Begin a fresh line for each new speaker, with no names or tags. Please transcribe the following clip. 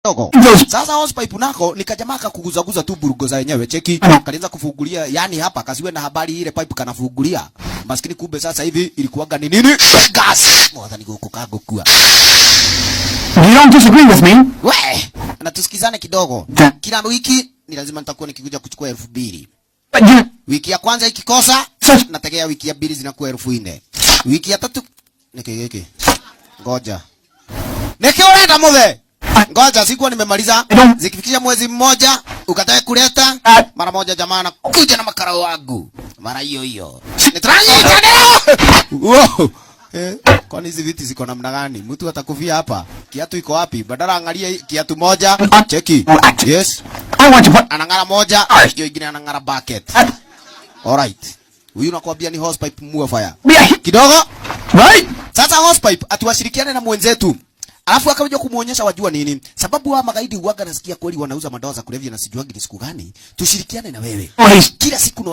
Kidogo. Sasa hosepipe nako ni kajamaa kakuguzaguza tu burugo za yenyewe, cheki. Kalianza kufungulia, yani hapa kasiwe na habari ile pipe kanafungulia. Maskini kumbe sasa hivi ilikuwaga ni nini? Gas. Mwathani guku kagukua.
You don't disagree with me?
We, na tusikizane kidogo. Kila wiki ni lazima nitakuwa nikikuja kuchukua 2,000.
But you
Wiki ya kwanza ikikosa,
Sasa-
nategea wiki ya pili zinakuwa 4,000. Wiki ya tatu niki giki. Ngoja. Niki urenda muthe? Ngoja, sikuwa nimemaliza.
I don't-
Zikifikisha mwezi mmoja ukatae kuleta
Ah.
mara moja, jamaa nakuja na makarao wangu mara hiyo hiyo. Nitaranyita leo. Wow. Eh, kwani hizi viti ziko namna gani? Mtu atakufia hapa. Kiatu iko wapi? Badala angalie kiatu moja. Cheki. Yes.
I want to put
Anang'ara moja, hiyo ingine anang'ara bucket. Alright. Huyu nakwambia ni hosepipe mua fire. Kidogo.
Right?
Sasa hosepipe atuwashirikiane na mwenzetu. Alafu akaja kumuonyesha wajua nini? Sababu wa magaidi huaga nasikia kweli wanauza madawa za kulevya na sijuagi ni siku gani. Tushirikiane na wewe.
Oh, he's
Kila siku na